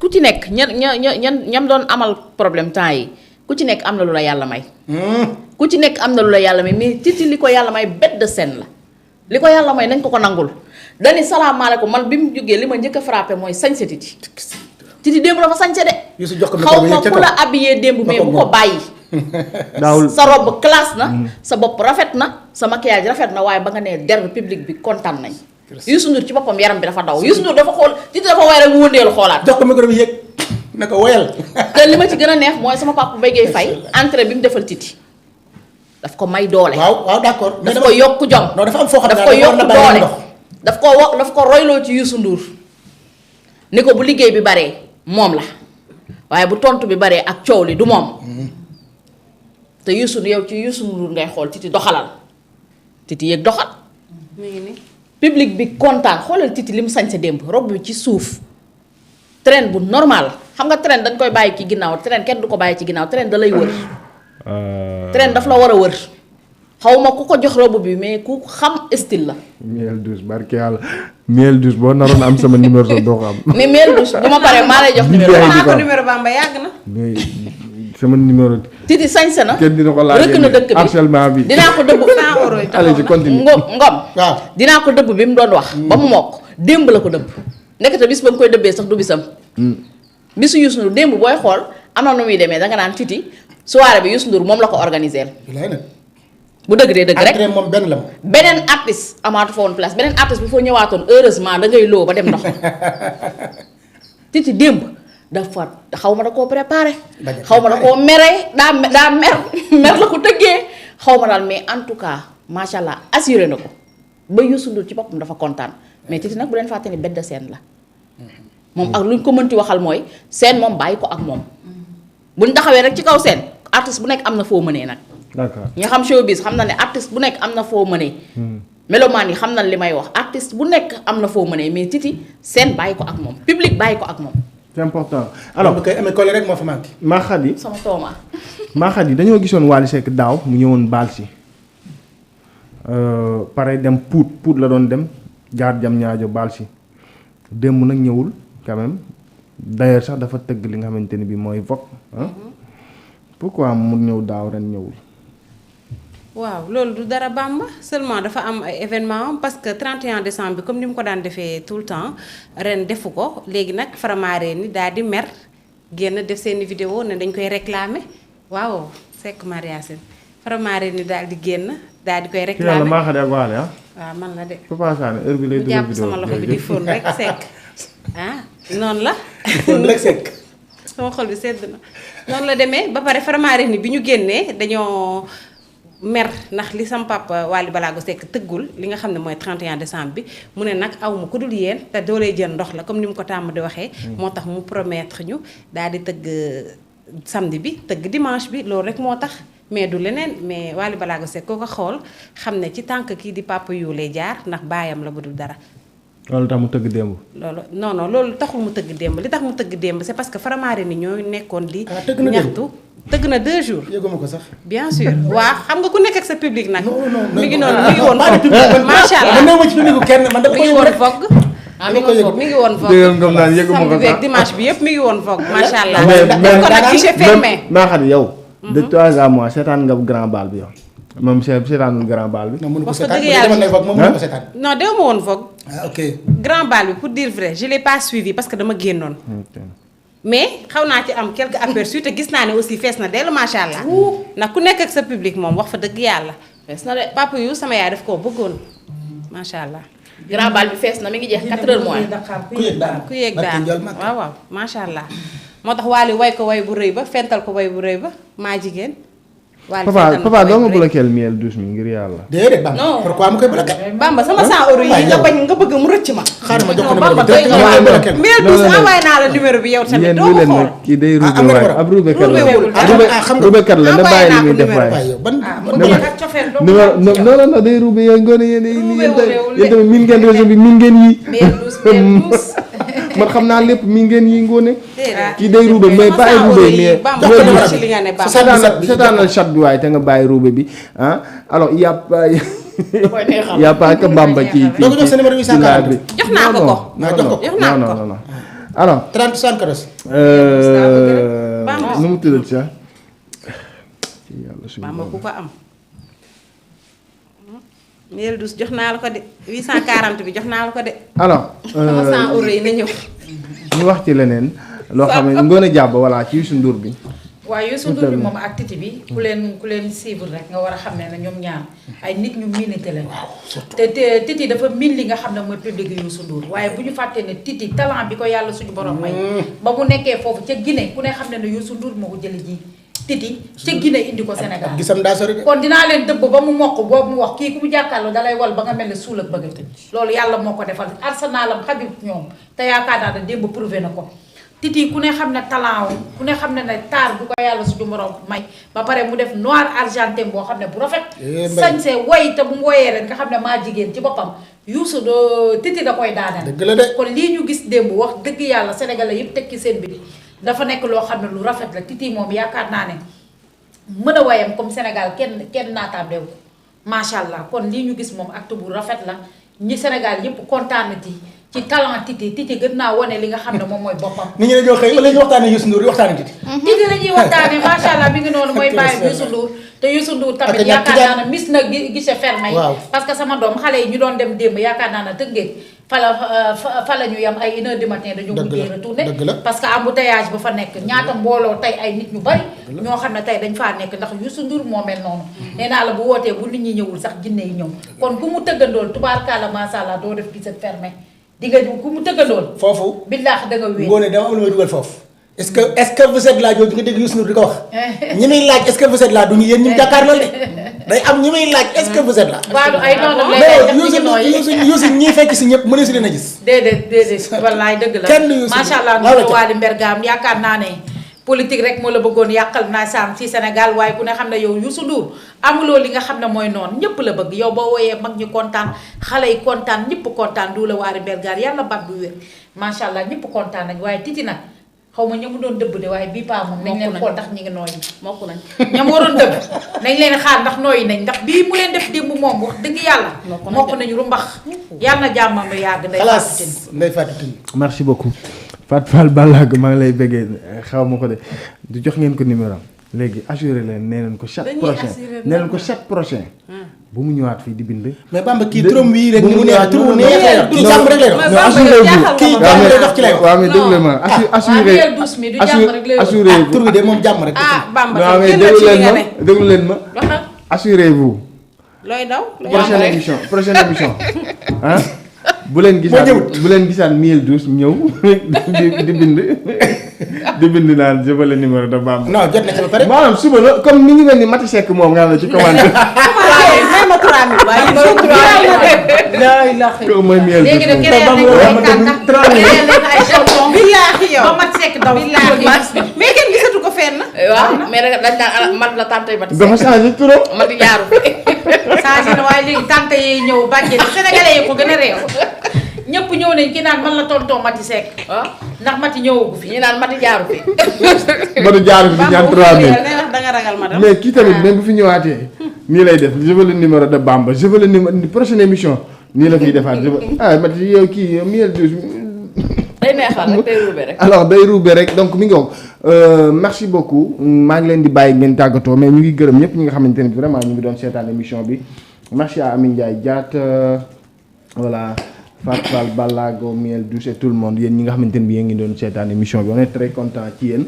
ku ci nekk ñam doon amal problème temps yi ku ci nekk am na lu la yàlla may. ku ci nekk am na lu la yàlla may mais Titi li ko yàlla may bête de scène la li ko yàlla may nañ ko nangul dani salaamaaleykum man bi mu jógee li ma njëkk a frappé mooy sañse Titi démb dafa sañse de. xaw ma ku la habillé démb mais bu ko bàyyi. sa robe classe na. sa bopp rafet na sa maquillage rafet na waaye ba nga nee der public bi kontaan nañ. Youssou Ndour ci boppam yaram bi dafa daw Youssou Ndour dafa xool Titi dafa way rek mu wëndeelu xoolaat. jox ko micro bi yëg na ko woyal. te li ma ci gën a neex mooy sama papa Mbaye Gueye Faye entrée bi mu defal Titi daf ko may doole. waaw d'accord. daf ko yokk jom. non dafa am foo xam ne daf ko yokk doole daf ko royloo ci Youssou Ndour ni ko bu liggéey bi baree moom la waaye bu tontu bi baree ak coow li du moom te Youssou yow ci Youssou Ndour ngay xool Titi doxalal Titi yëg doxal. mu ngi nii. public bi kontaan xoolal Titi li mu sañ sa démb robe bi ci suuf train bu normal xam nga train dañ koy bàyyi ci ginnaaw train kenn du ko bàyyi ci ginnaaw train da lay wër. train daf la war a wër xaw ma ku ko jox robe bi mais ku xam style la. miel douce barke yàlla miel douce boo naroon am sama numéro sax doo ko am. mais miel douce bu ma paree maa lay jox numéro. maa ko numéro Bamba yàgg na. mais sama numéro. Titi sañse na. kenn dina ko laajee rëkk na dëkk bi harcèlement bi. dinaa ko dëbb. 100 euros yi allez-y continue. ngom waaw dinaa ko dëbb bi mu doon wax. ba mu mokk démb la ko dëbb. nekkate bis ba mu koy dëbbee sax du bisam. bisu Youssou Ndour démb booy xool am na nu muy demee danga naan Titi soirée bi Youssou Ndour moom la ko organisé. bu dëgg dee dëgg rek entrée moom benn la. beneen artiste amaatu fa woon place beneen artiste bu fa ñëwaatoon heureusement da ngay loo ba dem ndox Titi démb dafa xaw ma da koo préparé. xaw ma da koo meree daa mer la ko tëggee xaw ma daal mais en tout cas macha allah assuré na ko ba Youssou Ndour ci boppam dafa kontaan mais Titi nag bu leen fàtte ni bête de scène la. moom ak luñ ko mënti waxal mooy scène moom bàyyi ko ak moom. buñ taxawee rek ci kaw scène artiste bu nekk am na foo mënee nag. d'accord ñi xam showbiz xam na ne artiste bu nekk am na foo mënee. mélomane yi xam na li may wax artiste bu nekk am na foo mënee mais Titi scène bàyyi ko ak moom public bàyyi ko ak moom. c'est important alors bu koy amee collé rek moo fa manqué. Makhady sama tooma. Makhady dañoo gisoon Wally Seck daaw mu ñëwoon baal si pare dem Pout la doon dem jaar jam ñaajo baal si démb nag ñëwul quand même d'ailleurs sax dafa tëgg li nga xamante ni bi mooy Vogue ah pourquoi mu ñëw daaw ren ñëwul. waaw loolu du dara Bamba seulement dafa am ay événement parce que 31 décembre bi comme ni mu ko daan defee tout le temps ren defu ko léegi nag Faramareen ni daal di mer génn def seeni vidéo ne dañ koy réclamer waaw Seck Mariasine Faramareen ni daal di génn daal di koy réclamer. kii la Makhady ak Wally ah. waaw man la de. Papa Sané heure bi lay dugal jàpp vidéo sama loxo bi di fóon rek Seck ah noonu la. fóon rek Seck. sama xol bi sedd na noonu la demee ba pare Faramareen ni bi ñu génnee dañoo. mer ndax li sam papa Wally Ballago Seck tëggul li nga xam ne mooy 31 décembre bi mu ne nag awma ku dul yéen te doo lay jël ndox la comme ni mu ko tàmm di waxee. moo tax mu promettre ñu daal di tëgg samedi bi tëgg dimanche bi loolu rek moo tax mais du leneen mais Wally Ballago Seck koo ko xool xam ne ci tànk kii di papa yu lay jaar ndax baayam la bu dul dara. loolu tax mu tëgg démb. loolu non loolu taxul mu tëgg démb li tax mu tëgg démb c'est parce que Faramareen ni ñoo nekkoon di. ñaxtu tëgg na 2 jours. yëguma ko sax. bien sûr waa xam nga ku nekk ak sa public nag. non mi ngi noonu mi ngi woon Vogue macha allah man néew ma ci public kenn man mi ngi woon Vogue. mi ngi woon Vogue. dégg nga naan yëguma ko samedi sax beeg dimanche bi yëpp mi ngi woon Vogue macha allah. mais kon nag guichet fermé. Makhady yow. de 3 à mois seetaan nga grand bal bi yow. moom seetaanul grand bal bi. non mënu ko wax ko seetaan dëgg yàlla demoon na Vogue moom mënu ko seetaan. non dew ma woon Vogue. ah ok. grand bal bi pour dire vrai je l'ai pas suivi parce que dama génnoon. mais xaw naa ci am quelques aperçus te gis naa ne aussi fees na dellu macha allah. ndax ku nekk ak sa public moom wax fa dëgg yàlla. fees na de papa yu sama yaay daf koo bëggoon macha allah. grand bal bi fees na mi ngi jeex 4 heures moins. ku yëg daal ku yéeg daal waaw waaw macha allah. moo tax Wally way ko way bu rëy ba fental ko way bu rëy ba maa jigéen. Wally papa doo nga bloqué miel douce mi ngir yàlla. déedéet Bamba. non pourquoi mu koy bloqué. Bamba sama 100 euros yi nga bañ nga bëgg mu rëcc ma. xaaral ma jox ko non numéro Bamba bi direct nga bloqué. miel douce envoyé naa la numéro bi yow tamit yéen doo lu ko leen xool. nag kii day am ruube nga waay numéro. ab ruubekat la xam nga ruubekat la na bàyyi li muy def numéro. waay. waaye yow ban. numéro ak cofeel doo numéro non non day ruube yooyu ngoone yéen yéen tamit miin ngeen réseau bi miin ngeen yi miel douce man xam naa lépp miin ngeen yi ngoone déedéet. kii day ruube mais bàyyi ruube mais Bamba jox ko numéro ci li nga ne Bamba. seetaanal chat bi waaye te nga bàyyi ruube bi ah alors il y a pas da koy neexal. y a pas que Bamba ci doo ko jox sa numéro ci laaj bi jox naa ko ko. non jox ko. jox naa ko. non alors 30 74. Bamba. nu mu tuddati sax yàlla suñu Bamba borom. ku ko am. Miel douce jox naa la ko de 840 bi jox naa la ko de. alors sama 100 euros yi na ñëw. ñu wax ci leneen loo xam ne ngoon a jàbb voilà ci Youssou Ndour bi. waaye Youssou Ndour bi moom ak Titi bi ku leen suivre rek nga war a xam ne ne ñoom ñaar ay nit ñu miinite lañu. te Titi dafa miin li nga xam ne mooy public Youssou Ndour waaye bu ñu fàttee ne Titi talent bi ko yàlla suñu borom may. ba mu nekkee foofu ca Guinée ku ne xam ne ne Youssou Ndour moo ko jëlee ji Titi ca Guinée indi ko Sénégal. gisam daa sori de. kon dinaa leen dëbb ba mu mokk boobu mu wax kii ku mu jàkkaarloo dalay wal ba nga mel ne suul ak bëgg a tëj loolu yàlla moo ko defal arsenalam xajul ñoom te yaakaar naa ne démb prouvé na ko. Titi ku ne xam ne talent ku ne xam ne ne taar bu ko yàlla suñu borom may ba pare mu def noir argentin boo xam ne bu rafet. sañse woy te bu mu woyee rek nga xam ne maa jigéen ci boppam Youssou Titi da koy daaneel. dëgg la de. kon lii ñu gis démb wax dëgg yàlla sénégalais yëpp tekki seen bi dafa nekk loo xam ne lu rafet la Titi moom yaakaar naa ne mën a wayam comme Sénégal kenn naataam dew macha allah kon lii ñu gis moom acte bu rafet la ñi Sénégal yëpp kontaan na ci talent Titi gën naa wane li nga xam ne moom mooy boppam. nit ñi dañoo xëy wala ñu waxtaanee Youssou Ndour di waxtaanee Titi. Titi la ñuy waxtaanee macha allah bi ngi noonu mooy bàyyi Youssou Ndour te Youssou Ndour tamit yaakaar naa ne mis na guichet fermé. waaw parce que sama doom xale yi ñu doon dem démb yaakaar naa ne tëggee fa la ñu yam ay 1h du matin dañoo mujjee retourné parce que embouteillage ba fa nekk ñaata mbooloo tey ay nit ñu bari ñoo xam ne tey dañ faa nekk ndax Youssou Ndour moo mel noonu nee naa la bu wootee bu nit ñi ñëwul sax jinne yi ñëw kon ku mu tëggandool tubaarkalla macha allah doo def guichet fermé di nga ku mu tëggandool foofu billaahi da nga wéet ngoone dama am lu may dugal foofu est-ce que vous êtes là jooju nga dégg Youssou Ndour di ko wax ñi muy laaj est-ce que vous êtes là du ñu yéen ñu jàkkaarloo de day am ñi muy laaj est-ce que vous êtes là. Badou ay noonu lay Youssou ñii fekk si ñëpp mënees leen a gis. déedéet wallaay dëgg la. kenn Youssou macha allah ñu Waly Mbergane yaakaar naa ne politique rek moo la bëggoon yàqal naa saam ci Sénégal waaye ku ne xam ne yow Youssou Ndour amuloo li nga xam ne mooy noonu ñëpp la bëgg yow boo wooyee mag ñi kontaan xale yi kontaan ñëpp kontaan du la Waly Mbergane yàlla bat bu wér macha allah ñëpp kontaan nañ waaye Titi nag xaw ma ña mu doon dëbb de waaye bii paa moom nañ leen xool ndax ñi ngi nooyi mokk nañ ña mu waroon dëbb nañ leen xaar ndax nooyi nañ ndax bii mu leen def démb moom wax dëgg yàlla mokk nañu rumbax yàlla na jàmmam yàgg Ndeye Fatou Tine merci beaucoup Fatou Fall Ballago maa ngi lay bëggee xaw ma ko de du jox ngeen ko numéro am léegi assuré leen nee leen ko chaque prochain nee leen ko chaque prochain bu mu ñëwaat fii di bind. mais Bamba kii turam wii rek ni mu neex tur neexee kii jàmm rek lay dox. kii jàmm lay dox ci lay wax. waaw mais déglu ma assuré tur bi de moom jàmm rek. Bamba waaw mais déglu leen ma assurez-vous. looy daw prochaine émission ah bu leen gisaan miel douce ñëw di bind naan je veux le numéro de Bamba. non jot na ci ba pare. maanaam suba la comme ni ngi mel ni Mati Seck moom nga xam ne ci commande. may ma 3000 waaye mooy miel douce léegi nag keneen nañ ay chanson billaahi yow ba Mati Seck daw mais kenn gisatu ko fenn. waaw mais nag dañ naan man la tante Mati Seck dafa changé turam. Mati jaaru fi changé na waaye léegi tante yi ñëw bàjjen sénégalais yi ko gën a réew ñëpp ñëw nañ ki naan man la tonton Mati Seck ndax Mati ñëwagu fi ñu naan Mati jaaru fi Mati jaaru fi di ñaan 3000 da nga ragal madame. mais kii tamit même bu fi ñëwaatee nii lay def je veux le numéro de Bamba je veux le numéro prochaine émission nii la fiy defaat je veux Mati yow kii miel douce day neexal rek day ruube rek. alors day ruube rek donc mi ngi woon merci beaucoup maa ngi leen di bàyyi ngeen tàggatoo mais ñu ngi gërëm ñëpp ñi nga xamante ne vraiment ñu ngi doon seetaan émission bi merci à Amine Ndiaye Diatta voilà Fatou Fall Ballago miel douce et tout le monde yéen ñi nga xamante ne bi yéen ngi doon seetaan émission bi on est très content ci yéen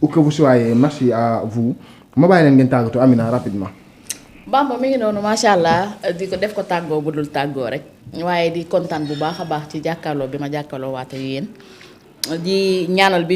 où que vous soyez merci à vous ma bàyyi leen ngeen tàggatoo Amina rapidement. Bamba mi ngi noonu macha allah di ko def ko tàggoo bu dul tàggoo rek waaye di kontaan bu baax a baax ci jàkkaarloo bi ma jàkkaarloo waate yéen di ñaanal bi